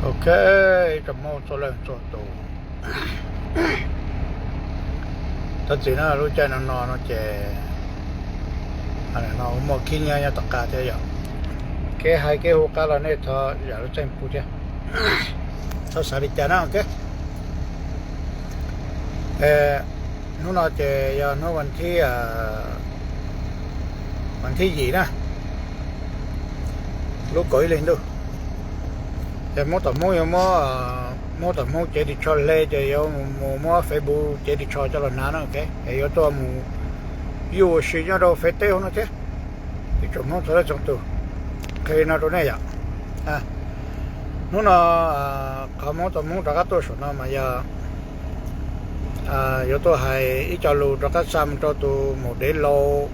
Ok, ib tsoom Hmoob txhua leej txhua tus, thov txim na, lub caij no no no ces no muaj khib nyiab nyob tom qab thiab yom. Kev hais kev hu qab los nej thov zam lub txim pub thiab, txhob xav li cas na, ok. Hnub no ces yog hnub vas thib, vas thib yim na, lub kaum ib hlis ntuj. Ces Hmoob tom Hmoob yuav muab, Hmoob tom Hmoob cev ris tsho hle ces yuav mus muab Facebook cev ris tsho coj los hnav no, ok, es yuav tuaj mus yuj ua si nyob rau Feb teb hauv no thiab. Ib tsoom Hmoob txhua leej txhua tus, qhia li no rau nej yom. Hnub no qhov Hmoob tom Hmoob rov qab tuaj saum no mas yog yuav tuaj hais ib co lus rov qab xa mus rau tus maum dev laus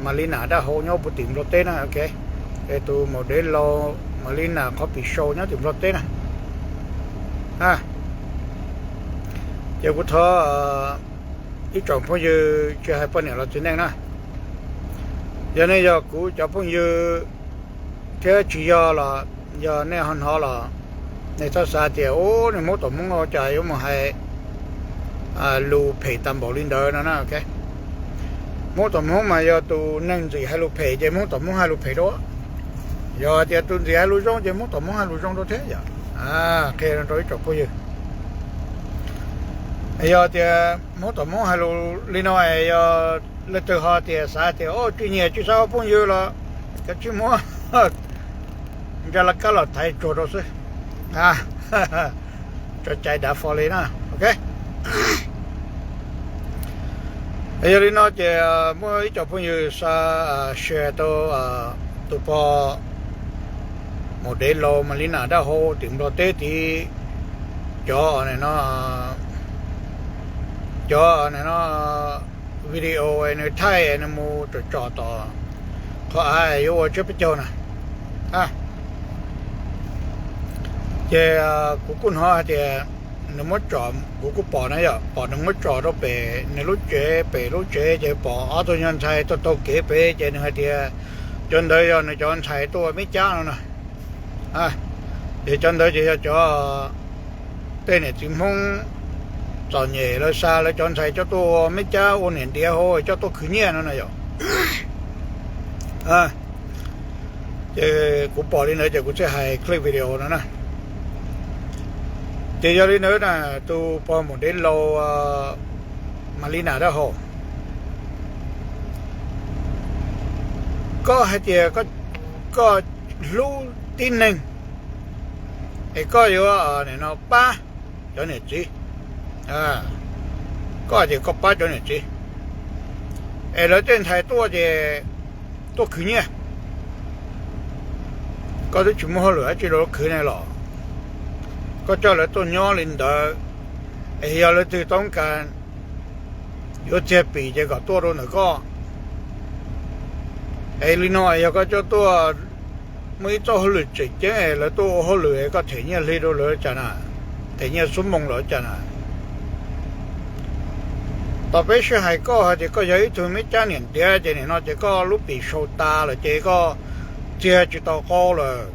Malina dab hau nyob puag tim Nplog teb na, ok. Es tus maum dev laus Malina qhov pim sau nyob tim Nplog teb na. Ces kuv thov ib tsoom phooj ywg tsis hais poj niam los txiv neej na, yog nej yog kuv cov phooj ywg thiab tsis yog los yog nej ho hnov los nej txhob xav tias ub, niag Hmoob tom Hmoob ua cas yuav mus hais lus phem tas npaum li ntawd no na, ok. Hmoob tom Hmoob mas yog tus neeg ntxim hais lus phem ces Hmoob tom Hmoob hais lus phem rau. Yog tias tus ntxim hais lus zoo ces Hmoob tom Hmoob hais lus zoo rau thiab yom. Qhia rau ib tsoom phooj ywg, yog tias Hmoob tom Hmoob hais lus li no es yog leej twg ho tias xav tias o, tsis nyiam tsis xav ua phooj ywg los kav tsij muab ntsa laj kab los thaiv tsuag rau xwb, tso cai dav fo li na, ok. Yog li no ces muaj ib co phooj ywg xa share tau tus pog maum dev laus Malina dab hau tim Nplog teb tid, cov no, cov no video nws thaij nws mus tsom tsom tom qhov av yuav ua tsiab peb caug na. Ces kuv kuj hnov hais tias nws muab tsom, kuv kuj pom na yom, pom nws muab tsom rau pem nws lub tsev, pem lub tsev ces pom ob tug nyuag ntxhais taug taug kev pem ces nws hais tias cov ntawd yog nws cov ntxhais tuaj ua meb cab no na. Ces cov ntawd ces yog cov tej niam txiv Hmoob txom nyem lawv xa lawv cov ntxhais coj tuaj ua meb cab ua niam ntiav hauv coj tuaj khwv nyiaj no na yom. Ces kuv pom li ntawd ces kuv thiaj hais clip video no na. Ces yog li ntawd na, tus pog maum dev laus Malina dab hau, koj hais tias koj hlub tib neeg es koj yuav nim no pab cov niam txiv, koj hais tias koj pab cov niam txiv es lawv tej ntxhais tuaj ces tuaj khwv nyiaj, koj twb tsis muaj hauj lwm dab tsi rau lawv khwv ne los koj coj lawv tuaj nyob li ntawd, es yog leej twg toob kas yuav txiag pim ces kom tuaj rau ntawm koj. Es li no yog koj coj tuaj muaj ib txoj hauj lwm tseem ceeb es lawv tuaj ua hauj lwm es koj them nyiaj hli rau lawv cas na, them nyiaj xub moos lawv cas na. Tos peb sib hais koj hais tias koj yog ib tug meb cab niam ntiav ces nim no ces koj lub pim sau tas lawm ces koj txiag tsis tau qau lawm.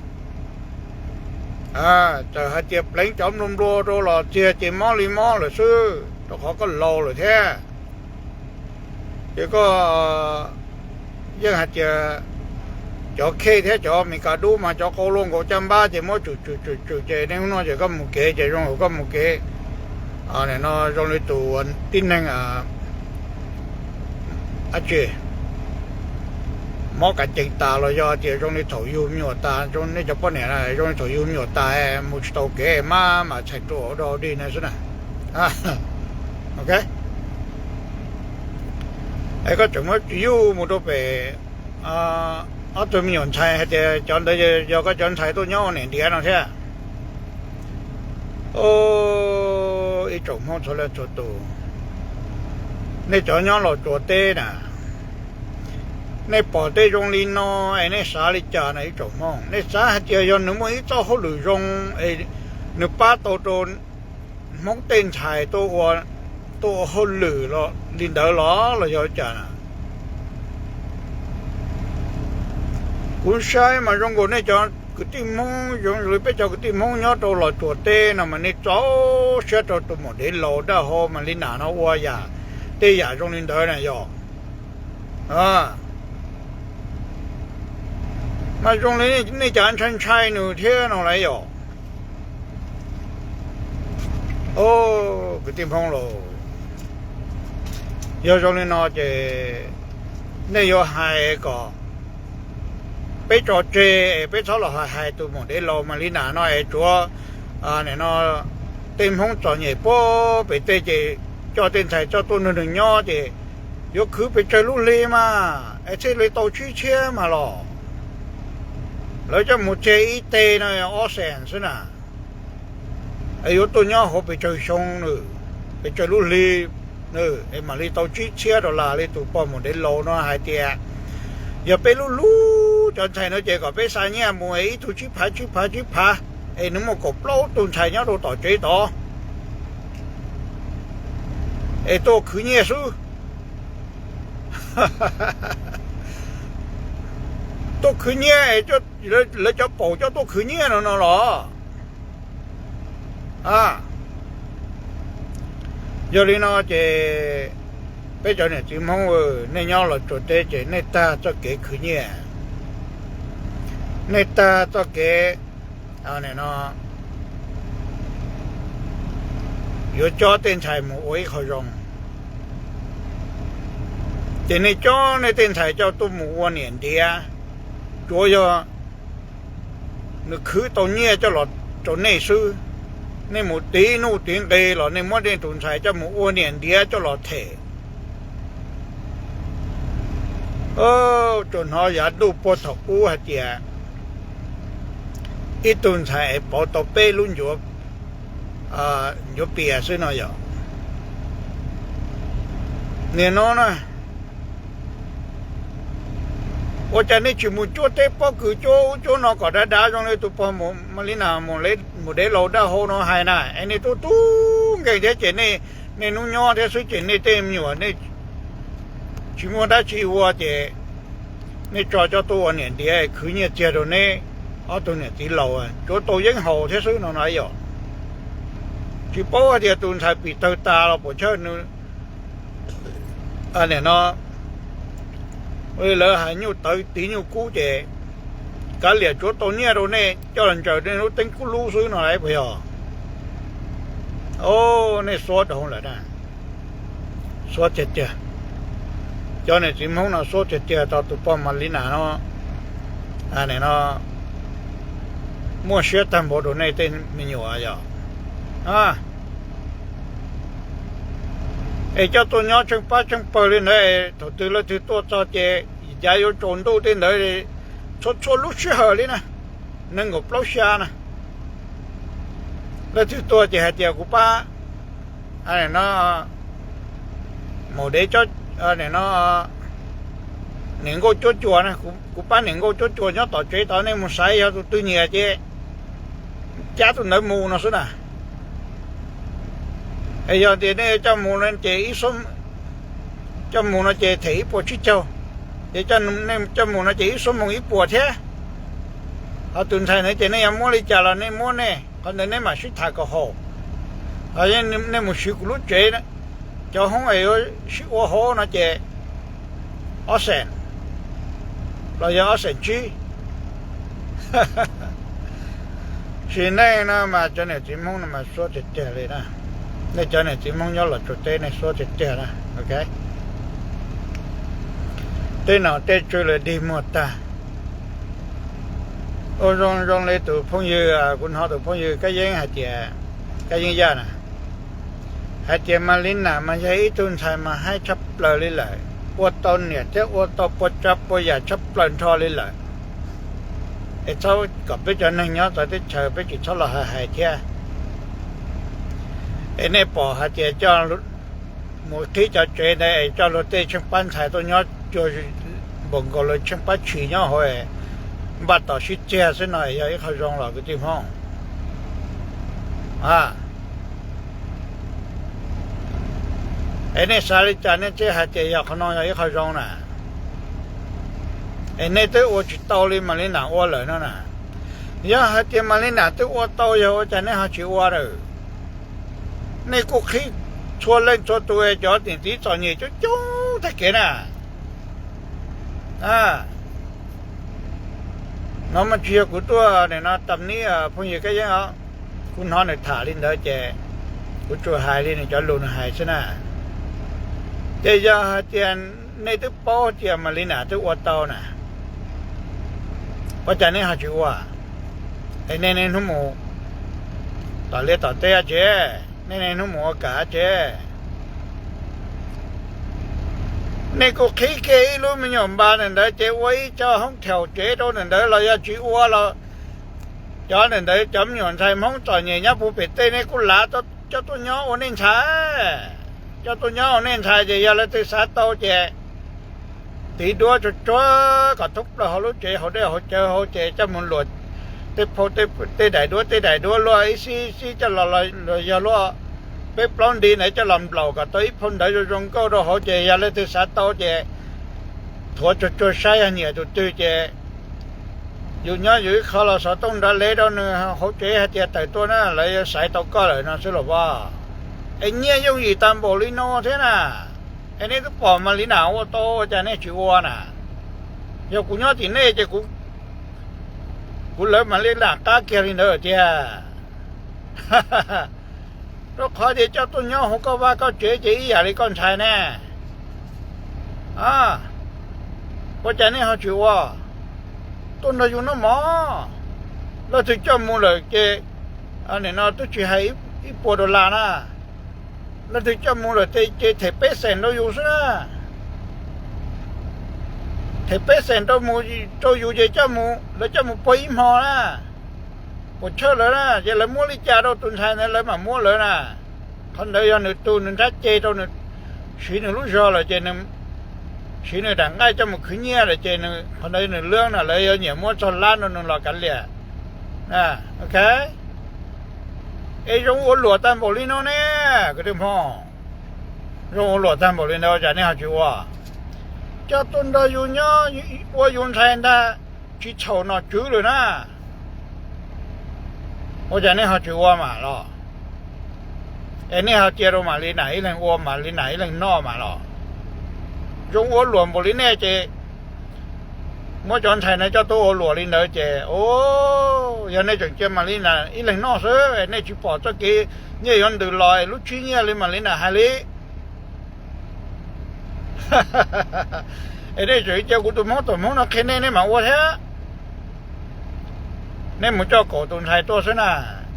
Txawm hais tias pleev cov nplua nplua rau los txiag ces mob li mob lawm xwb rau qhov koj laus lawm thiab. Ces koj yeej hais tias cov khej thiab cov Mes Kas dub mas cov qau luaj nkaus caj npab ces muab tsum tsum tsum tsum ces nej hnub no ces koj mus kev ces zoo hauv koj mus kev no zoo li tus tib neeg dab tsi mob kav cees tas los yog tias zoo li thaum yug me nyuam tas, nej cov poj niam zoo li thaum yug me nyuam tas mus tsis tau kev mab mas txhais rau dog dig na xwb na. Ok, es koj tseem muab tsis yuj mus rau pem ob tug me nyuam ntxhais hais tias cov ntawd yog koj cov ntxhais tuaj nyob ua niam ntiav no thiab. Ib tsoom Hmoob txhua leej txhua tus, nej cov nyob Los Tsuas teb na, nej pom tej zoo li no es nej xav li cas na ib tsoom Hmoob? Nej xav hais tias yog nws muaj ib txoj hauj lwm zoo es nws pab tau rau Hmoob tej ntxhais tuaj ua hauj lwm li ntawd los los yog li cas na? Kuv saib mas zoo nkaus nej cov kwv tij Hmoob, zoo li peb cov kwv tij Hmoob nyob rau Los Tsuas teb no mas nej txaus siab rau tus maum dev laus dawb hau Malina no ua yam, tej yam zoo li ntawd na yog. Mas zoo li nej cov ntshai ntshai nws thiab no lawm yom. Kwv tij Hmoob lauj, yog zoo li no ces nej yuav hais kom peb tso tseg es peb txhob los hais tus maum dev laus Malina no es tsuav no tej Hmoob txom nyem puag pem tej ces coj tej ntxhais coj tuaj nrog nws nyob ces yuav khwv pes tsawg lub hli mas es thiaj li tau tsib txhiab mas los. Lawv coj mus tseg ib teg no ob xees xwb na, es yuav tuaj nyob hauv pes tsawg xyoo, pes tsawg lub hli, es mam li tau tsib txhiab dollar li tus pog maum dev laus no hais tias. Yog peb lub lub cov ntxhais no ces kom peb xa nyiaj mus es ib tug tsib phav tsib phav tsib phav, es nws muaj kaum plaub tug ntxhais nyob rau tom tsev tod es tuaj khwv nyiaj xwb. Tuaj khwv nyiaj, lawv cov paum coj tuaj khwv nyiaj no no los. Yog li no ces peb cov niam txiv Hmoob, nej nyob Los Tsuas teb ces nej tag txoj kev khwv nyiaj, nej tag txoj kev no yuav coj tej ntxhais mus ua ib qho zoo, ces nej coj nej tej ntxhais coj tuaj mus ua niam ntiav, tsuav yog nws khwv tau nyiaj coj los rau nej xwb. Nej mus tiv nuj tiv nqi los nej muab nej tus ntxhais coj mus ua niam ntiav coj los them. Tsuas hnov yav ntuj puag thaum ub hais tias ib tug ntxhais es pauv tau peb lub ncuav pias xwb no yom. Nim no na, ua cas nej tsis mus cuab teb pob kws cuab ub cuab no kom dav dav zoo li tus pog Malina maum dev laus dawb hau no hais na, es nej tub tub nkeeg thiab ces nej hnub nyob thiab xwb ces nej tej me nyuam nej tsis muaj dab tsi ua ces nej tso coj tuaj ua niam ntiav khwv nyiaj txiag rau neb ob tug niam txiv laus, tsuav tau yeeb haus thiab xwb no na yom. Tsis paub hais tias tus ntxhais pim tawg tas los puas chawj nws, nim no lawv hais nyuj tawv tiv nyuj kub ces kav liam tsuav tau nyiaj rau nej coj los ntsaws nej lub teeb kub lub xwb no lawm puas yog? Nej xuab dhau lawm na, xuab tiag tiag. Cov niam txiv Hmoob no xuab tiag tiag rau tus pog Malina no, no muaj siab tag npaum rau nej tej me nyuam yom. Es coj tuaj nyob tsheej pab tsheej pawg li ntawd, thaum twg leej twg tuaj txog ces cav yuav tsaus ntuj tej ntawd, txhua txhua lub sij hawm li na, nees nkaum plaub xya na, leej twg tuaj ces hais tias kuv pab no maum dev, no niam nkauj cuab cuas na, kuv pab niam nkauj cuab cuas nyob tom tsev tod, nej mus xaiv yog tus twg nyiam ces cab tus ntawd mus no xwb na. Es yog tias nej coj mus no ces ib xuab, coj mus no ces them ib puas tsib caug, ces nej coj mus no ces ib xuab moos ib puas thiab. Ho tus ntxhais ntawd ces nej yuav muab li cas los nej muab nej, qhov ntawd nej mam sib tham kom haum. Nej mus siv kuv lub tsev, cov hoob es yuav sib ua hauv no ces ob xees los yog ob xees tsib. Sim neej no mas cov niam txiv Hmoob no mas xuab tiag tiag li na. Nej cov niam txiv Hmoob nyob Los Tsuas teb nej xuab tiag tiag na. Tej nom tej tswv lawv dig muag tag. Ua zoo zoo li tus phooj ywg, kuv hnov tus phooj ywg Kab Yeeb hais tias, Kab Yeeb Yaj na, hais tias Malina mas yog ib tug ntxhais mas haib tshaj plaws li lawm, ua tau niam thiab ua tau puas tsav puas yam tshaj plaws nrho li lawm. Es txhob kom peb cov neeg nyob txawv teb chaws peb tsis txhob los hais hais thiab. Es nej pom hais tias coj mus qhib cov tsev ntawd es coj luag tej tsheej pab ntxhais tuaj nyob cuag npaum nkaus lawv tsheej pab tshis nyob hauv, npaj tos sib txiag xwb no yog ib qho zoo los kwv tij Hmoob? Es nej xav li cas nej thiaj hais tias yog qhov no yog ib qho zoo na? Es nej twb ua tsis tau li Malina ua lawm no na. Yog hais tias Malina twb ua tau, yog ua cas nej ho tsis ua lawm? Nej kuj qhib txhua leej txhua tus cov niam txiv txom nyem coob coob tag kev na. No mas tsis yog kuv tuaj nim no tam nib phooj ywg Kab Yeeb os, kuv hnov nws tham li ntawd ces kuv tsuas hais li nws cov lus nws hais xwb na. Ces yog hais tias nej twb paub tias Malina twb ua tau na, ua cas nej ho tsis ua? Es nej niaj hnub mus tom liaj tom teb dab tsi? Nej niaj hnub mus ua kam dab tsi? Nej kuj qhib kiag ib lub me nyuam npas ntawm ntawd ces ua ib co hoob thaum tsev rau ntawm ntawd los yog tsis ua los, cov ntawm ntawd cov me nyuam ntxhais Hmoob txom nyem nyob puag pem tej nej kuj lav coj tuaj nyob ua nej ntxhais. Coj tuaj nyob ua nej ntxhais ces yog leej twg xav tau ces tiv duab tsuag tsuag kom thoob plaws hauv lub tsev hauv dej hauv cawv hauv ces coj mus luam tej phau tej daim duab tej daim duab luaj ib xib xib coj los, los yog luaj peb plaub nti ntawd coj los nplaum kom tau ib phau ntawv zoo zoo nkauj rau hauv ces yog leej twg xav tau ces thuav tsuag tsuag saib yog nyiam tus twg ces yus nyob yus ib qho los xov tooj nrov lev rau nws hauv tsev hais tias tawm tuaj na, lawv yuav xaiv tau koj lawm no xwb los as. Es nyiaj yooj yim tag npaum li no thiab na, es nej twb pom Malina ua tau ua cas nej tsis ua na? Yog kuv nyob tim nej ces kuv lawv Malina qab kiag li ntawd tiag. Rau qhov tias coj tuaj nyob hauv koj vaj koj tsev ces ib yam li koj ntxhais ne. Ua cas nej ho tsis ua? Tuaj nrog yus noj mov, leej twg coj mus lawm ces nim no twb tsis hais ib puas dollar na, leej twg coj mus lawm ces them peb xees rau yus xwb na. Them peb xees rau yus ces coj mus, lawv coj mus puag ib hmo na, puas chawj lawv na, ces lawv muab li cas rau tus ntxhais ntawd lawv mam muab lawv na. Qhov ntawd yog nws tus nws nrab ceg rau nws, siv nws lub zog lawm ces siv nws daim nqaij coj mus khwv nyiaj lawm ces qhov ntawd nws lwb na, lawv yuav nyiam muab txog lab rau nws los kav liam. Ok, es zoo ua luam tag npaum li no ne, kwv tij Hmoob. Zoo ua luam tag npaum li ntawd ua cas nej ho tsis ua? Coj tuaj nrog yus nyob ua yus ntxhais ntag, tsis txhaum nom tswv lawm na, ua cas nej ho tsis ua mas los? Es nej ho cia rau Malina ib leeg ua, Malina ib leeg noj mas los? Zoo ua luam npaum li nej ces muab cov ntxhais na coj tuaj ua luam li ntawd ces, o, yog nej tseem cia Malina ib leeg noj xwb, nej tsis pom txoj kev nyiaj yuav ntws los, lub tsib nyiaj li Malina hais li. Es nej tseem cia kuv tus Hmoob tus Hmoob no qhia nej, nej mam ua thiab. Nej mus coj kaum tus ntxhais tuaj xwb na,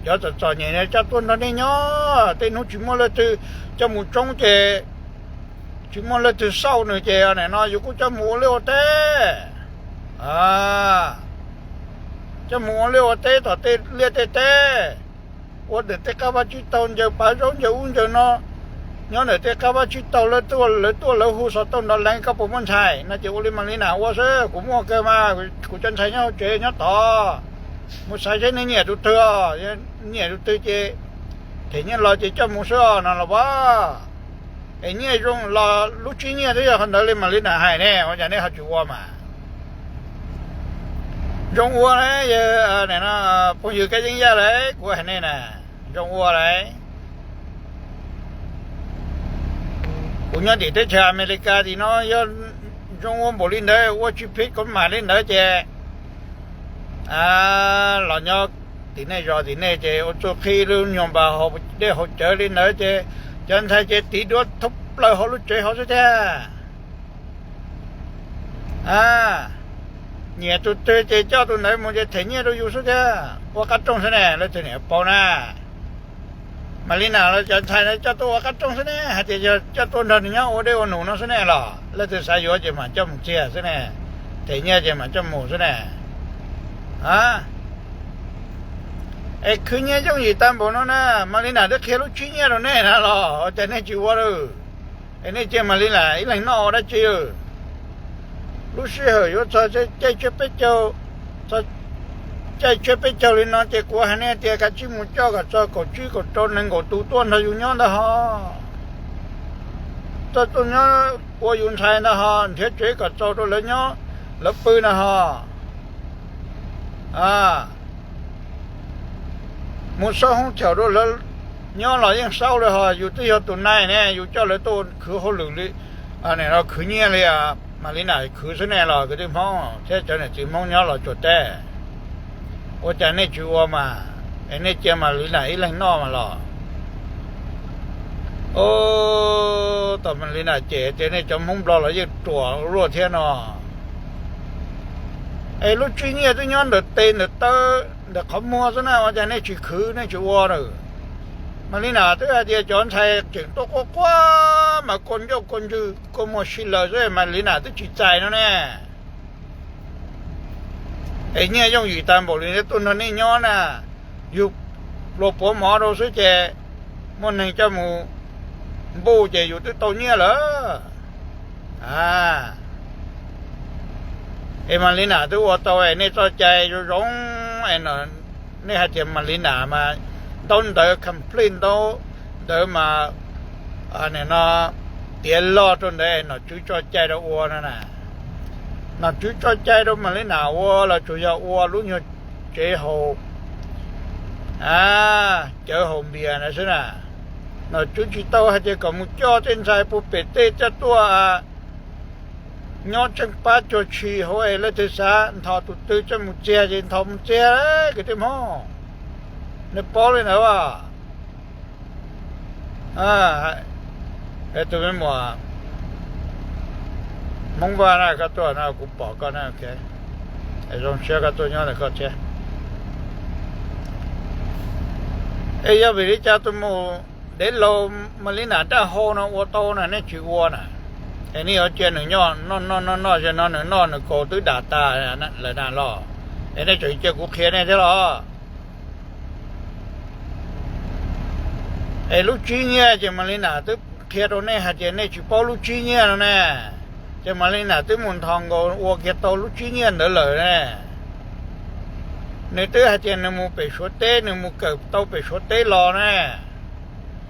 cov txom txom nyem coj tuaj nrog nej nyob, tej hnub tsis muaj leej twg coj mus tsoob ces, tsis muaj leej twg xauj nws ces nim no yus kuj coj mus ua liaj ua teb, coj mus ua liaj ua teb tom tej liaj tej teb, ua ntawm tej qab vaj tsib taug, ncaws pav zaub ncaws ub ncaws no, nyob ntawm tej qab vaj tsib taug, lawv tuaj lawv hu xov tooj nrov lees koj puas muaj ntxhais no ces ua li Malina ua xwb, kuv muaj kawg mas, kuv cov ntxhais nyob hauv tsev nyob tod, mus xaiv seb nej nyiam tus twg, nyiam tus twg ces them nyiaj los ces coj mus xwb no los as. Es nyiaj zoo los lub tsib nyiaj twb yog qhov ntawd li Malina hais ne, ua cas nej ho tsis ua mas? Zoo ua lauj, phooj ywg Kab Yeeb Yaj lauj, kuv hais nej na, zoo ua lauj. Kuv nyob tim teb chaws Amelikas tim no yog zoo ua npaum li ntawd, ua tsis phiv kuv mam li ntawd ces los nyob tim nej zos tim nej ces ua txuj qhib lub nyuag npas hauv dej hauv cawv li ntawd ces cov ntxhais ces tiv duab thoob plaws hauv lub tsev hauv xwb thiab. Nyiam tus twg ces coj tus ntawd mus ces them nyiaj rau yus xwb thiab, ua qab rooj xwb ne, leej twg niam paub na. Malina los cov ntxhais na coj tuaj ua qab rooj xwb ne, hais tias yog coj tuaj nrog nws nyob ua dej ua num no xwb ne los, leej twg xav yuav ces mam coj mus txiag xwb ne, them nyiaj ces mam coj mus xwb ne. Es khwv nyiaj yooj yim tag npaum no na, Malina twb qhia lub tsib nyiaj rau nej na los ua cas nej tsis ua lawm? Es nej cia Malina ib leeg noj ua dab tsi? Lub sij hawm yuav txog caij tsiab peb caug, txog caij tsiab peb caug li no ces kuv hais nej tias kav tsij mus coj kom txog kaum tsib kaum rau nees nkaum tus tuaj nrog yus nyob ntag ho. Tuaj tuaj nyob ua yus ntxhais ntag ho, nrhiav tsev kom txaus rau lawv nyob lawv pw ntag ho. mus xauj hoob chaw rau lawv nyob los yeej xauj li hos, yus twb yog tus nai ne, yus coj lawv tuaj khwv hauj lwm li, khwv nyiaj li, Malina khwv xwb ne los kwv tij Hmoob thiab cov niam txiv Hmoob nyob los tsuas teb. Ua cas nej tsis ua mas, es nej cia Malina ib leeg noj mas los? Ov, tos Malina ces tias nej cov Hmoob Nplog los yeej ruam luaj thiab no. Es lub tsib nyiaj twb nyob ntawm tes ntawm taw, ntawm qhov muag xwb na, ua cas nej tsis khwv nej tsis ua lawm? Malina twb hais tias cov ntxhais tseem tuaj quaj quaj mas kua ncauj kua ntswg kua muag si lawm xwb, Malina twb tsis txais no ne. Es nyiaj yooj yim tas npaum li nej tuaj nrog nej nyob na, yus pluas puav mov rau xwb ces muaj neeg coj mus npuj ces yus twb tau nyiaj lawm. Es Malina twb ua tau es nej txoj cai zoo zoo, es nej hais tias Malina mas ntaub ntawv complete, ntaub ntawv mas no tiav log rau ntawd es nom tswv tso cai rau ua no na. Nom tswv tso cai rau Malina ua los tsuas yog ua lub nyuag tsev haus, cawv haus npias na xwb na. Nom tswv tsis tau hais tias kom mus coj tej ntxhais puag pem tej coj tuaj nyob tsheej pab cuag tshis hauv es leej twg xav nthos tus twg coj mus txiag ces nthos mus txiag, kwv tij Hmoob. Nws paub li ntawd as. Tus me muam Hmoob Vaj na, koj tuaj no kuv pom koj na, zoo siab koj tuaj nyob ntawm koj thiab. Es yog vim li cas tus mus dev laus Malina daj hau no ua tau na nej tsis ua na? Es nej yuav cia nws nyob noj noj noj noj, zaum no nws noj nws kaus twb dam tas lawm na los? Es nej tseem cia kuv qhia nej thiab los? Es lub tsib nyiaj ces Malina twb qhia rau nej hais tias nej tsis paub lub tsib nyiaj no ne. Ces Malina twb mus nthos nkaus ua kiag tau lub tsib nyiaj ntawd lawm ne. Nws twb hais tias nws mus pem Suav teb, nws mus kawm tau pem Suav teb los ne,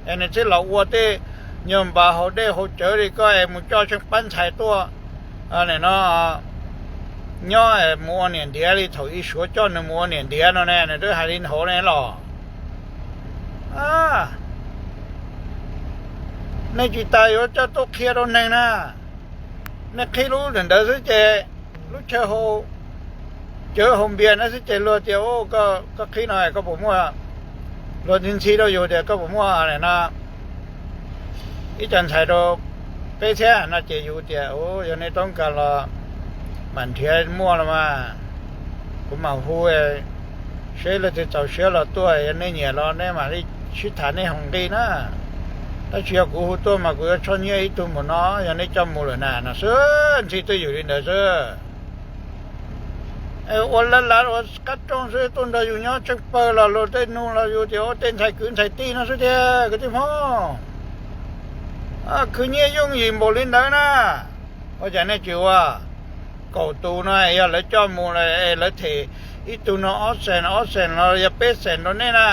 es nws thiaj los ua tej nyuag npas haus dej haus cawv li koj es mus coj tsheej pab ntxhais tuaj no nyob mus ua niam ntiav li thaum ub Suav coj nws mus ua niam ntiav no ne, nws twb hais li hauv ne los? Nej tsis tas yuav coj tuaj qhia rau neeg na. Nej qhib lub ntawd xwb ces, lub chaw haus cawv haus npias no xwb ces luag tias, koj qhib no koj puas muaj, luag ntxhi ntxhi rau yus tias koj puas muaj no, ib co ntxhais rau peb thiab no ces yus tias, yog nej toob kas los mam nrhiav muaj los mas, kuv mam hu seb leej twg txaus siab los tuaj, yog nej nyiam los nej mam li sib tham nej haus nqi na. Tab sis yog kuv hu tuaj mas kuv yuav tshoj nyiaj ib tug npaum no, yog nej coj mus lawm na no xwb, ntxhi twj ywm li ntawd xwb. Ua laj laj ua qab rooj xwb, tuaj nrog yus nyob tsheej pawg los luag tej nug los yus tias ua tej ntxhais kwv ntxhais tij no xwb tiag kwv tij Hmoob. Khwv nyiaj yooj yim npaum li ntawd na, ua cas nej tsis ua? Kaum tus no yog lawv coj mus lawm es lawv them ib tug no ob xees ob xees los yog peb xees rau nej na,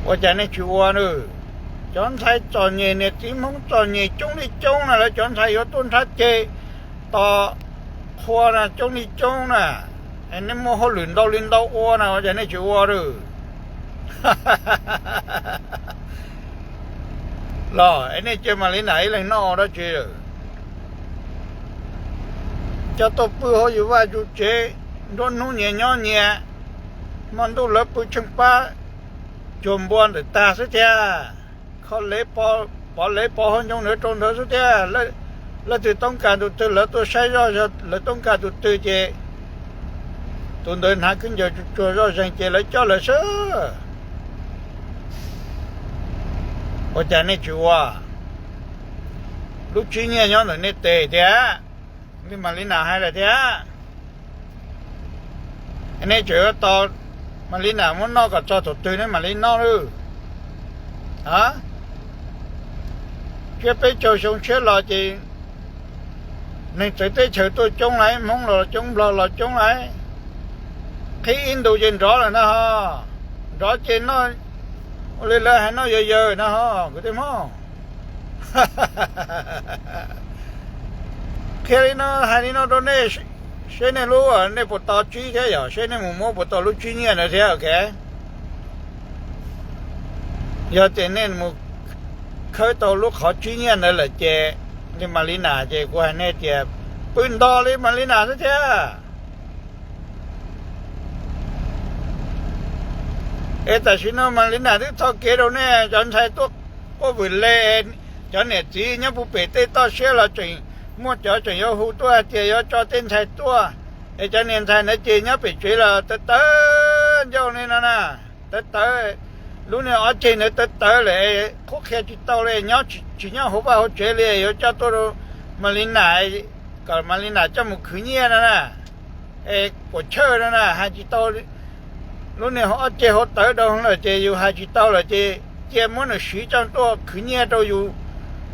ua cas nej tsis ua na? Cov ntxhais txom nyem, niam txiv Hmoob txom nyem coob li coob na, lawv cov ntxhais yuav tuaj nrhab ceg tos qhua na coob li coob na, nej muaj hauj lwm ntau li ntau ua na, ua cas nej tsis ua lawm? Los es nej cia Malina ib leeg noj dab tsi lawm? Coj tuaj pw hauv yus vaj yus tsev, nruab hnub nyias nyob nyias, hmo ntuj lawv pw tsheej pab cuag npua ntawm tag xwb thiab. Kho lev, pov lev pov hauv ncoo ntawd rau ntawd xwb thiab. Leej twg toob kas tus twg lawv tuaj saib zoj, yog lawv toob kas tus twg ces tus ntawd hnav khaub ncaws tsuag tsuag zoj zeeg ces lawv coj lawv xwb. Ua cas nej tsis ua? Lub tsib nyiaj nyob ntawm nej tes tiag, li Malina hais lawm thiab. Nej tseem yuav tos Malina muab noj kom txog thaum twg nej mam li noj lawm? Tsiab peb caug xyoo tshiab los ces neeg txawv teb chaws tuaj coob lawm, Hmoob los coob, Nplog los coob lawm. Qhib ib ntus ces nrov lawm ntag ho. Nrov ces noj, ua li lawv hais noj yawg yawg ntag ho kwv tij Hmoob. Qhia li no hais li no rau nej, Seb nej lub, nej puas tau tsib thiab, yog seb nej mus muab puas tau lub tsib nyiaj ntawd thiab, ok. Yog tias nej mus khawb tau lub qhov tsib nyiaj ntawd lawm ces, li Malina ces kuv hais nej tias pw nto li Malina xwb thiab. Es tam sim no Malina twb tho kev rau nej cov ntxhais tuaj quaj vwm le, cov niam txiv nyob puag pem tej toj siab los tseem muaj cov tseem yuav hu tuaj hais tias yuav tso tej ntxhais tuaj. Es cov niag ntxhais ntawd ces nyob pem tsev los tawv tawv ncauj li no na, tawv tawv, lub niag ob ceg ntawd tawv tawv lawm, qhuab qhia tsis tau li, nyob tsis nyob hauv vaj hauv tsev li, yuav coj tuaj rau Malina, kom Malina coj mus khwv nyiaj no na. Es puam chawj no na, hais tsis tau, lub niag ob ceg hauv tawv rau lawm ces yus hais tsis tau lawm ces cia muab nws siv coj tuaj khwv nyiaj rau yus,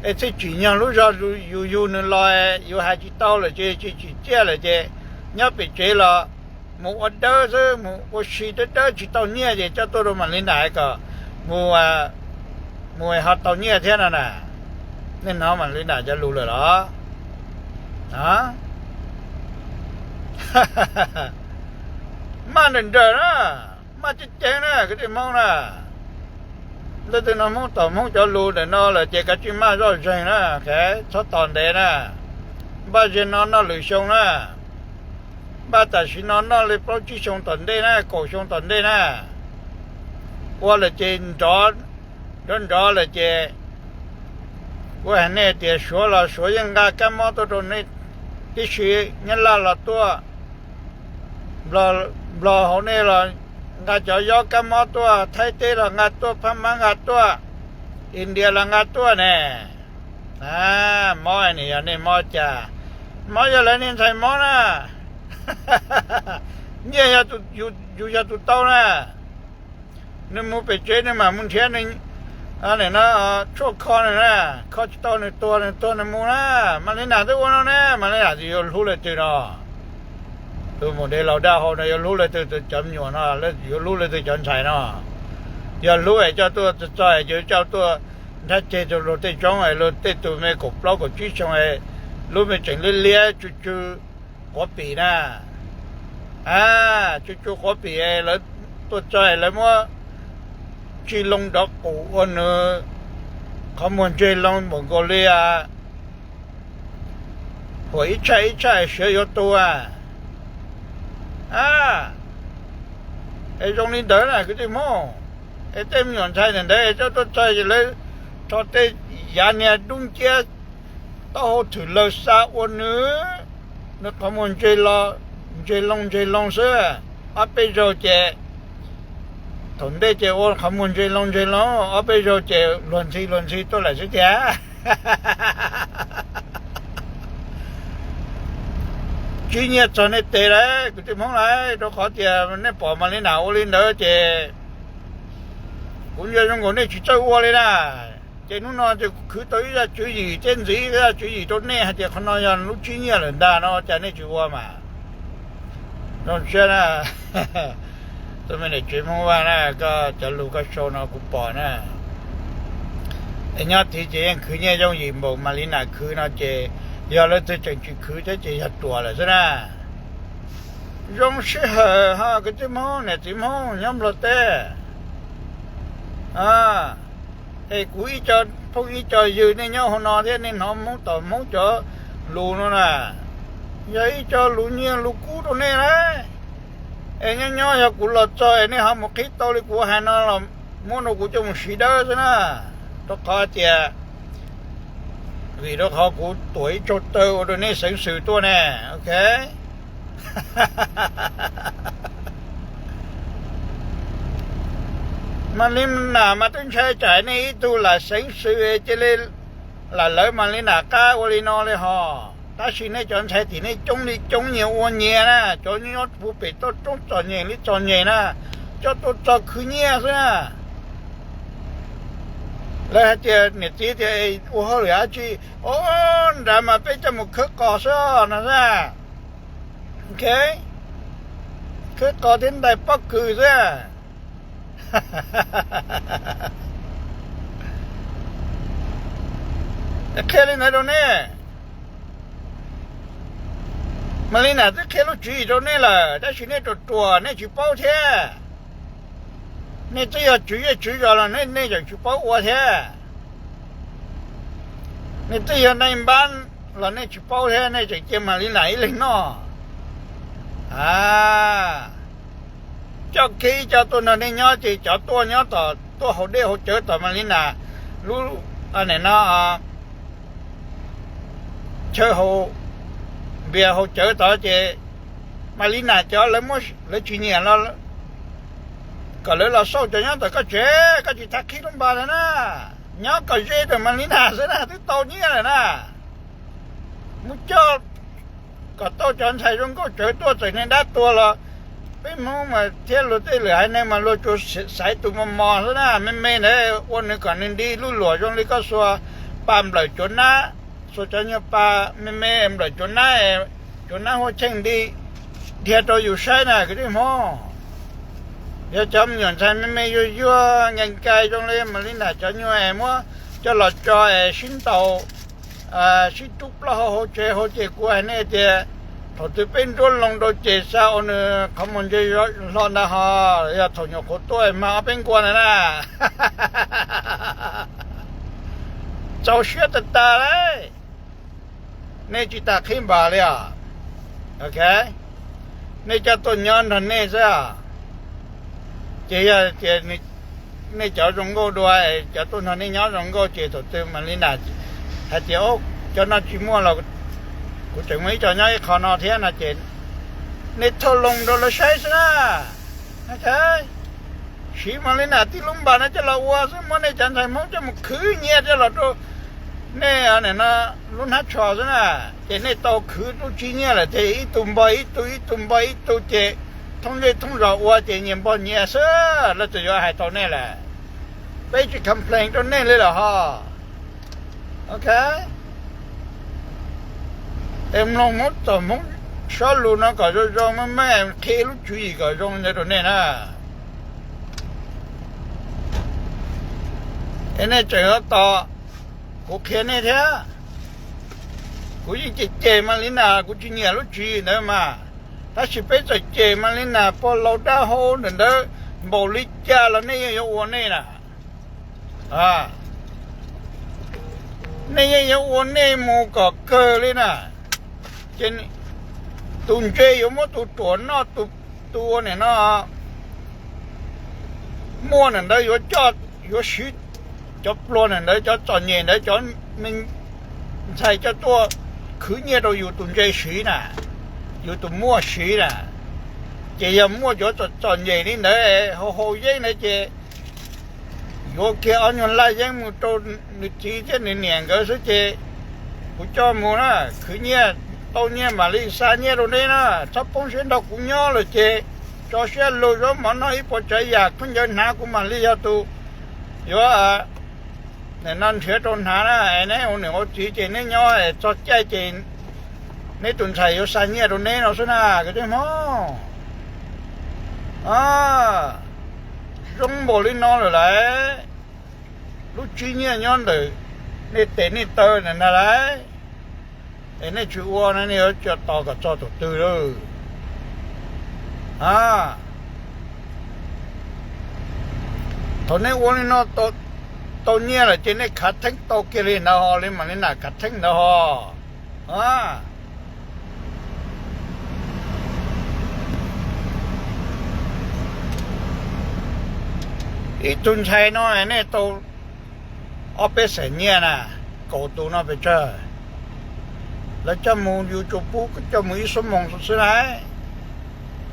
es thiaj tsim nyog lub zog yus yug nws los. Yus hais tsis tau lawm ces tsis tsim txiaj lawm ces nyob pem tsev los mus ua dawb xwb, mus ua si dawb dawb tsis tau nyiaj ces coj tuaj rau Malina kom mus, mus ho tau nyiaj thiab no na. Nej hnov Malina cov lus lawm los? Maj nrawm nrawm na, maj ceev ceev na kwv tij Hmoob na. Leej twg no Hmoob tom Hmoob cov lus ntawm no lawm ces kav tsij maj zoj zeeg na, txhob tos ntev na. Npaj ze no noj lwm xyoo na, npaj tam sim no noj li plaub tsib xyoo tom ntej na, kaum xyoo tom ntej na. Ua lawm ces nrov, nrov nrov lawm ces kuv hais nej tias Suav los Suav yeej nqa kab mob tuaj rau nej tib si, Nyab Laj los tuaj, Nplog hauv nej los nqa cov yob kab mob tuaj, Thaib teb los nqa tuaj, Phab Mab nqa tuaj, India los nqa tuaj ne. Mob ne yog nej mob cas? Mob yog lawv niag ntxhais mob na. Nyiaj yus yog tus tau na. Nws mus pem tsev nws mam mus nrhiav nws, no tshuaj kho nws na, kho tsis tau nws tuag, nws tuag nws mus na. Malina twb ua no ne, Malina yuav hlub leej twg no? Tus maum dev laus daj hau no yuav hlub leej twg cov me nyuam no, yuav hlub leej twg cov ntxhais no? Yog hlub es coj tuaj txog es coj tuaj nrhab ceg rau luag tej zoob es luag tej tus me kaum plaub kaum tsib xyoo es lub me tseem liab liab tsw tsw quav pim na. Tsw tsw quav pim es lawv tuaj txog es lawv muab tsis loo nrov qus ua nws qhov muag ntseg loo npaum nkaus li huam ib tshaj ib tshaj siav yuav tu. Es zoo li ntawd na kwv tij Hmoob, es tej me nyuam ntxhais ntawm ntawd es coj tuaj txog es lawv rho tej yav niag dub nciab taub hau thwm lawg xa ua nws, nws qhov muag ntseg loo ntseg loo xwb. Ob peb zaug ces, thaum ntej ces ua qhov muag ntseg loo ntseg loo, ob peb zaug ces luag ntxhi luag ntxhi tuaj lawm xwb tiag. Tsib nyiaj txog nej tes lawm kwv tij Hmoob lawm, rau qhov tias nej pom Malina ua li ntawd ces kuv ntsia zoo nkaus nej tsis txawj ua li na. Ces hnub no ces kuv khwv tau ib zaj tswv yim thiab ntxiv ib zaj tswv yim rau nej hais tias qhov no yog lub tsib nyiaj lawm ntag no cas nej tsis ua mas. Zoo siab na, tus me niam tsev Hmoob Vaj na, koj cov lus koj sau no kuv pom na. Es nyob tid ces yeej khwv nyiaj yooj yim npaum Malina khwv no ces yog leej twg tseem tsis khwv thiab ces yog ruam lawm xwb na. Zoo sij hawm ho kwv tij Hmoob niam txiv Hmoob nyob Nplog teb. Es kuv ib co phooj ib co ywg nej nyob hauv no thiab nej hnov Hmoob tom Hmoob cov lus no na, yog ib co lus nyiaj lus kub rau nej na. Es nyob nyob yog kuv los txog es nej ho mus qhib tau li kuv hais no los muab rau kuv coj mus siv dawb xwb na. Rau qhov tias vim rau qhov kuv tuam ib tsaug taw ua rau nej xeev xwm tuaj ne, ok. Mas li nam mas twb ntshai tsam nej ib tug lam xeev xwm cia li lam lawv Malina qab ua li no li hos. Tab sis nej cov ntxhais tim nej coob li coob nyias ua nyias na, cov nyob puag pem toj roob txom nyem li txom nyem na, coj tuaj txog khwv nyiaj xwb na. Lawv hais tias niam txiv tias ua hauj lwm dab tsi, o, nrad mas peb coj mus khawb qos xwb no xwb. Ok, khawb qos thiab ntais pob kws xwb. Qhia li ntawd rau nej. Malina twb qhia lub tswv yim rau nej lawm tab sis nej ruam ruam nej tsis paub thiab. Nej twb yog tswv zej tswv zos los nej tseem tsis paub ua thiab. Nej twb yog naj npab los nej tsis paub thiab, nej tseem cia Malina ib leeg noj. A, coj kiag ib co tuaj nrog nej nyob ces cov tuaj nyob tom, tuaj haus dej haus cawv tom Malina lub, no, chaw haus npias haus cawv tod ces Malina cov lawv muab, lawv tsis nyiam los kom lawv los xauj cov nyob tom koj tsev, koj tsis tas qhib lub npas ntag na. Nyob kom ze ntawm Malina xwb na twb tau nyiaj lawm na. Mus coj kom tau cov ntxhais zoo nkauj tsawv tuaj, txawm niag dab tuag los peb Hmoob mas thiab luag tej lwm haiv neeg mas luag tsuas xaiv tus mos mos xwb na, me me ntawd ua nws kom nws nti lub luam zoo li koj xuas pa nplawm cuav nab, xuas cov nyuag pa me me nplawm cuav nab, cuav nab huaj cheej nti dhia rau yus saib na kwv tij Hmoob. Yog cov me nyuam ntxhais me me yuag yuag nkees nkees zoo li Malina cov nyuag es muab coj los tso es sib ntaus, sib rub plaub hau hauv tsev hauv ces kuv hais nej tias thaum twg peb nruab loo rau ces xa ua nws qhov muag ntse hlo ntag ho, yog thaum nyuam qhuav tuaj mas ob peb nkuaj ntag na. Txaus siab tag tag lauj. Nej tsis tas qhib npas li os. Nej coj tuaj nyob nrog nej xwb. Ces yog tias nej cov zoo nkauj dua, cov tuaj nrog nej nyob zoo nkauj ces thaum twg Malina hais tias cov no tsis muaj los kuv tseem muaj ib co nyob ib qho no thiab no ces nej thauj loo rau lawv saib xwb na. Siv Malina tib lub npas no coj los ua xwb, muab nej cov ntxhais Hmoob coj mus khwv nyiaj coj los rau nej lub hnab tsho xwb na. Ces nej tau khwv lub tsib nyiaj lawm ces ib tug npog ib tug, ib tug npog ib tug ces thoob zej thoob zos ua ces nyias npog nyias xwb, leej twg yuav hais tau nej lawm. Peb tsis complain rau nej li lawm ho. Ok, es mloog Hmoob txoj Hmoob sob lus no kom zoo zoo, meej meej qhia lub tswv yim kom zoo ntawd rau nej na. Es nej tseem yuav tos kuv qhia nej thiab. Kuv yeej cem cem Malina, kuv tsis nyiam lub tswv yim ntawd mas, tab sis peb txawm cem Malina pog laus dab hau ntawm ntawd npaum li cas los nej yeej yuav ua nej na. Nej yeej yuav ua nej mus kom kawg li na. Ces tus ntse yuav muab tus ruam noj, tus ua nim no muaj ntawm ntawd yuav coj, yuav siv cov pluag ntawm ntawd, cov txom nyem ntawd, cov me ntxhais coj tuaj khwv nyiaj rau yus tus ntse siv na, yus tus muaj siv na. Ces yog muaj cov txom nyem li ntawd hau hau yeeb ntawd ces yuav kiag ob nyuag laj yeeb mus rau nws txiv thiab nws niam nkawd xwb ces kuv coj mus na, khwv nyiaj tau nyiaj mam li xa nyiaj rau neb na. Txhob poob siab nrog kuv nyob lawm ces tso siab lug, zaub mov noj ib puas tsav yam, khaub ncaws hnav kuv mam li yog tus yuav no nrhiav rau hnav na. Es neb ua niam ua txiv ces neb nyob txog caij ces neb tus ntxhais yuav xa nyiaj rau neb no xwb na kwv tij Hmoob. Zoo npaum li no lawm lauj, lub tsib nyiaj nyob ntawm nej tes nej taw ntag lauj. Es nej tsis ua no nej yuav tos kom txog thaum twg lawm? Thaum nej ua li no tau nyiaj lawm ces nej khav theeb tau kiag li ntawd ho, li mam li nam khav theeb ntawd ho. Ib tug ntxhais no nej tau ob peb xees nyiaj na, kaum tus no pes tsawg? Lawv coj mus yus tsuas pub coj mus ib xuab moos xwb na.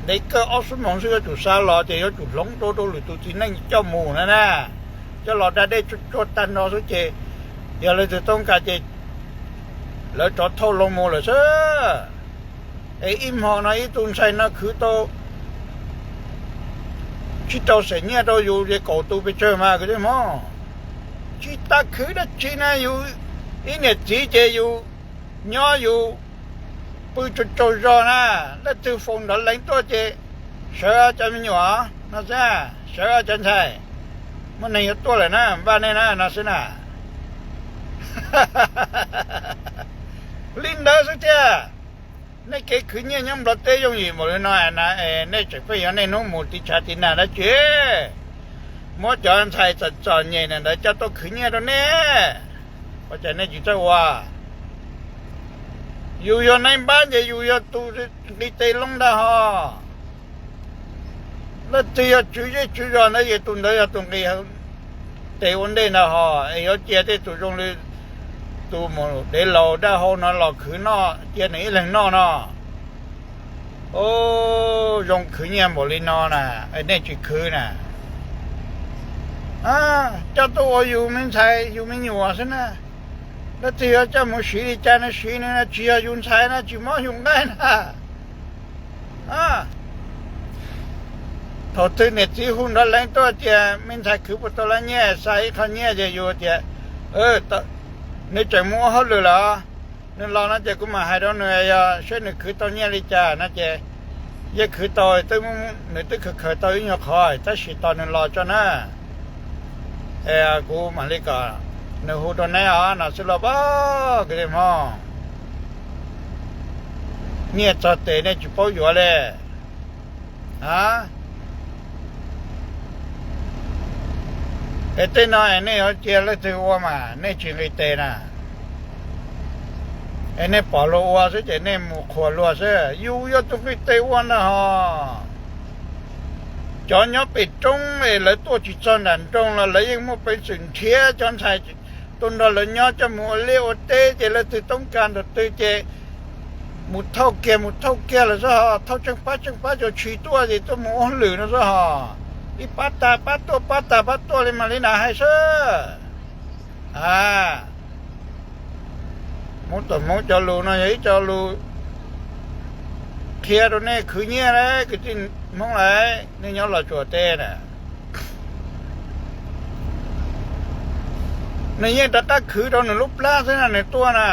Ntev kawg ob xuab moos xwb yuav tsum xa los ces yuav tsum hloov rau rau lwm tus txiv neej coj mus na na. Coj los da dej tsuag tsuag tag nrho xwb ces yog lawv twb tau kas ces lawv rov thauj loo mus lawm xwb. Es ib hmo no ib tug ntxhais no khwv tau tsib rau xees nyiaj rau yus ces kaum tus pes tsawg mas kwv tij Hmoob? Tsis tas khwv dab tsi na, yus ib niam txiv ces yus nyob yus pw tsaug tsaug zog na, leej twg faus nrov lees tuaj ces sawv cov me nyuam no xwb, sawv cov ntxhais, muaj neeg yuav tuaj lawm na, npaj nej na no xwb na. Li ntawd xwb tiag. Nej kev khwv nyiaj nyob Nplog teb yooj yim npaum li no na, nej tseem pheej yuav nej hnub mus tiv tshav tiv nag dab tsi? Muab cov ntxhais txom txom nyem ntawd coj tuaj khwv nyiaj rau nej, ua cas nej tsis txawj ua? Yus yog nai npab ces yus yog tus nqis tes loo ntag hos. Leej twg yog tswv zej tswv zos ntawd ces tus ntawd yog tus nqis tes ua ntej ntag hos. Es yuav cia tej tus zoo li tus mus dev laus daj hau no los khwv noj cia nws ib leeg noj no. Zoo khwv nyiaj npaum li no na, nej tsis khwv na. Coj tuaj ua yus me ntxhais yus me nyuam xwb na. Leej twg yuav coj mus siv li cas nws siv nws, tsis yog yus ntxhais na tsis mob yus nqaij na. Thaum twg niam txiv hu nrov lees tuaj tias me ntxhais khwv puas tau lab nyiaj, xa ib qho nyiaj ces yus tias nws tseem mus ua hauj lwm lawm, nws los no ces kuv mam hais rau nws, yog saib nws khwv tau nyiaj li cas no ces yeej khwv tau, nws twb khwv khwv tau ib nyuag qhov tab sis tos nws los tso na. Kuv mam li kom nws hu rau neb os no xwb los pab kwv tij Hmoob. Nyiaj txog tes nej tsis paub yuav li. Es tej no es nej yuav cia leej twg ua mas nej tsis nqis tes na. Es nej pom luag ua xwb ces nej mus qhuas luag xwb, yus yog tus nqis tes ua ntag hos. Cov nyob pem roob es lawv tuaj tsis txog nram nroog los lawv yeej muaj peev xwm nrhiav cov ntxhais tuaj nrog lawv nyob coj mus ua liaj ua teb ces leej twg toob kas ntawm twg ces mus thauj kiag mus thauj kiag lawm xwb hos, thauj tsheej pab tsheej pab cov tshis tuaj ces tuaj mus ua hauj lwm no xwb hos. Ib pab tag pab tuaj pab tag pab tuaj li mas li na hais xwb. A, Hmoob tom Hmoob cov lus no yog ib co lus qhia rau nej khwv nyiaj lawm kwv tij Hmoob lawm, nej nyob Los Tsuas teb na. Nws yeej rov qab khwv rau nws lub plab xwb na, nws tuaj na.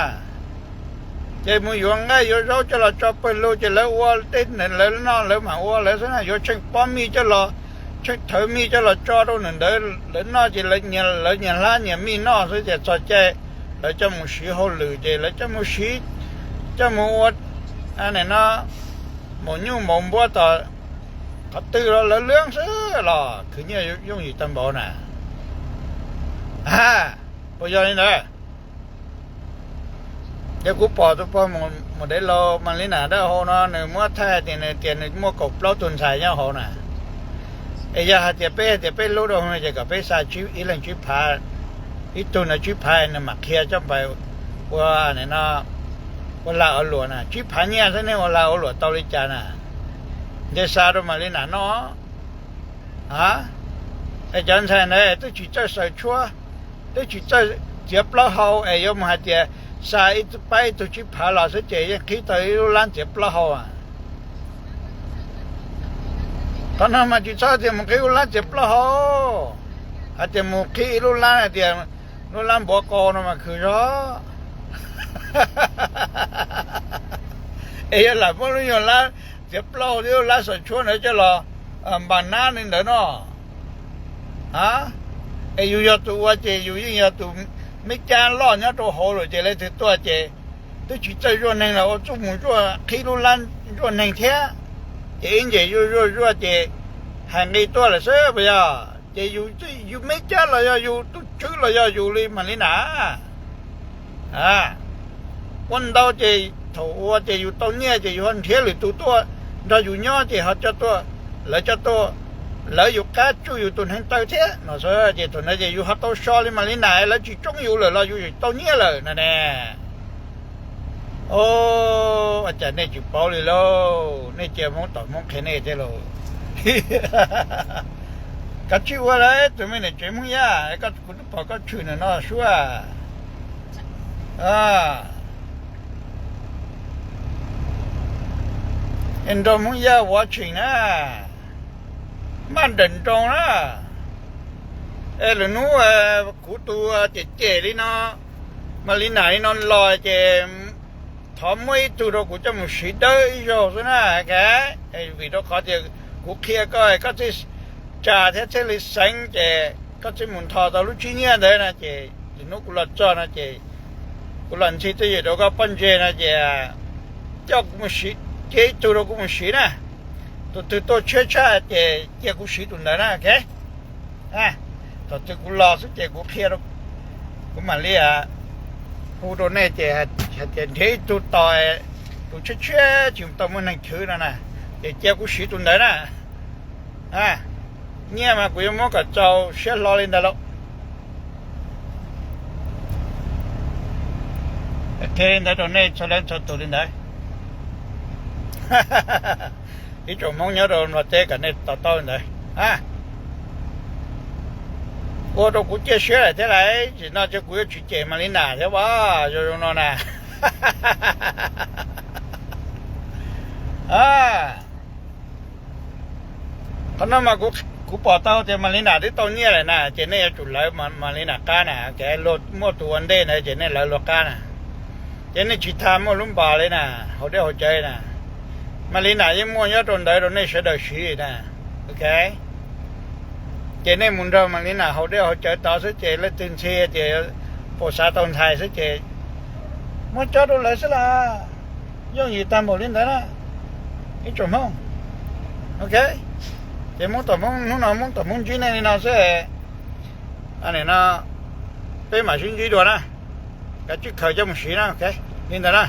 Ces mus yuav nqaij yuav zaub coj los tso pawg lug ces lawv ua tej lawv noj lawv mam ua lawv xwb na, yuav tsheej pob mij coj los, tsheej thawv mij coj los tso rau nws ntawd lawv noj ces lawv nyias hlab nyias mij noj xwb ces txog caij lawv coj mus siv hauj lwm ces lawv coj mus siv, coj mus ua no maum nyuj maum npua tom qhov twg los lawv lwb xwb los khwv nyiaj yooj yim tag npaum na. A, puas yog li ntawd? Yog kuv pom tus pog mus dev laus mas li na dab hau no nws muab thaij tias nws tias nws muaj kaum plaub tus ntxhais nyob hauv na. Es yog hais tias peb hais tias peb hlub rau no ces kom peb xa ib leeg tsib phav, ib tug ntawd tsib phav nws mam qhia coj pais ua, ua lag ua luam na, tsib phav nyiaj xwb nej ua lag ua luam tau li cas na? Nce xa rau mam li na noj. Es cov ntxhais ntawd twb tsis txawj xaws tshuab, twb tsis txawj txiav plaub hau es yuav mus hais tias xa ib pab ib tug tsib phav los xwb ces yeej qhib tau ib lub lab txiav plaub hau. Qhov no mas tsis txhob tias mus qhib lub lab txiav plaub hau, hais tias mus qhib ib lub lab hais tias lub lab npuav qau no mas khwv zog. Es yog lam muab lub nyuag lab txiav plaub hau thiab lub lab xaws tshuab ntawd coj los npas nab li ntawd no. Es yus yog tus ua ces yus yeej yog tus me cab loj nyob rau hauv lawm ces leej twg tuaj ces twb tsis txawj zuaj neeg los ua txuj mus zuaj qhib lub lab zuaj neeg thiab. Ces ib ntsis zuaj zuaj zuaj ces hais nqi tuaj lawm xwb puas yog? Ces yus me cab los yog yus, tus tswv los yog yus li mas li na. Ua ntau ces thaum ua ces yus tau nyiaj ces yus ho nrhiav lwm tus tuaj nrog yus nyob ces ho coj tuaj, lawv coj tuaj, lawv yus qab tsuj yus tus hneev taw thiab no xwb ces thaum ntawd ces yus ho tau so li mas li na, lawv tsis tsoob yus lawm los yus tau nyiaj lawm no ne. Ua cas nej tsis paub li lauj, nej cia Hmoob tom Hmoob qhia nej thiab lauj. Koj tsij ua lawm tus me niam tsev Hmoob Yaj, kuv twb pom koj tshwm nws no suab. Es nrog Hmoob Yaj ua tshim na, maj nrawm nroos na. Es lwm hnub kuv tus cem cem li no, mas li nam li no los ces thov muab ib tug rau kuv coj mus siv dawb ib zaug xwb na. Vim rau qhov tias kuv qhia koj, koj thiaj tsa thiab thiaj li xeev ces koj thiaj mus nthos tau lub tsib nyiaj ntawd no ces lwm hnub kuv los txog no ces kuv los ntxhi twj ywm rau koj pob ntseg no ces coj kuv mus siv, cia ib tug rau kuv mus siv na. Tus twg tuaj tshiab tshaj ces cia kuv siv tus ntawd na, ok. Thaum twg kuv los xwb ces kuv qhia, kuv mam li hu rau nej ces hais tias nrhiav ib tug tos, tus tshiab tshiab tsis tau muaj neeg chwv no na, ces cia kuv siv tus ntawd na. Nyiaj mas kuv yuav muab kom txaus siab hlo li ntawd lauj. Qhia li ntawd rau nej txhua leej txhua tus li ntawd. Ib tsoom Hmoob nyob rau Nplog teb kom nej to taub li ntawd. Ua rau kuv ciaj siab lawm thiab lauj, tsis no ces kuv yuav tsis cem Malina thiab as, zoo zoo no na. Qhov no mas kuv pom tau tias Malina twb tau nyiaj lawm na, ces nej yuav tsum lawv Malina qab na, ok. Luag muaj tus ua ntej ntawd ces nej lawv luag qab na. Ces nej tsis tas muaj lub npas li na, haus dej haus cawv na. Malina yeej muaj nyob rau ntawd rau nej sawv daws siv na, ok. Ces nej mus nrog Malina haus dej haus cawv tod xwb ces leej twg ntxhi tias puas xav tau ntxhais xwb ces muab cob rau lawv xwb las. Yooj yim tag npaum li ntawd na, ib tsoom Hmoob. Ok, ces Hmoob tom Hmoob hnub no Hmoob tom Hmoob ntsib nej li no xwb. No peb mam sib ntsib dua na, kav tsij khaws coj mus siv na, ok. Li ntawd na.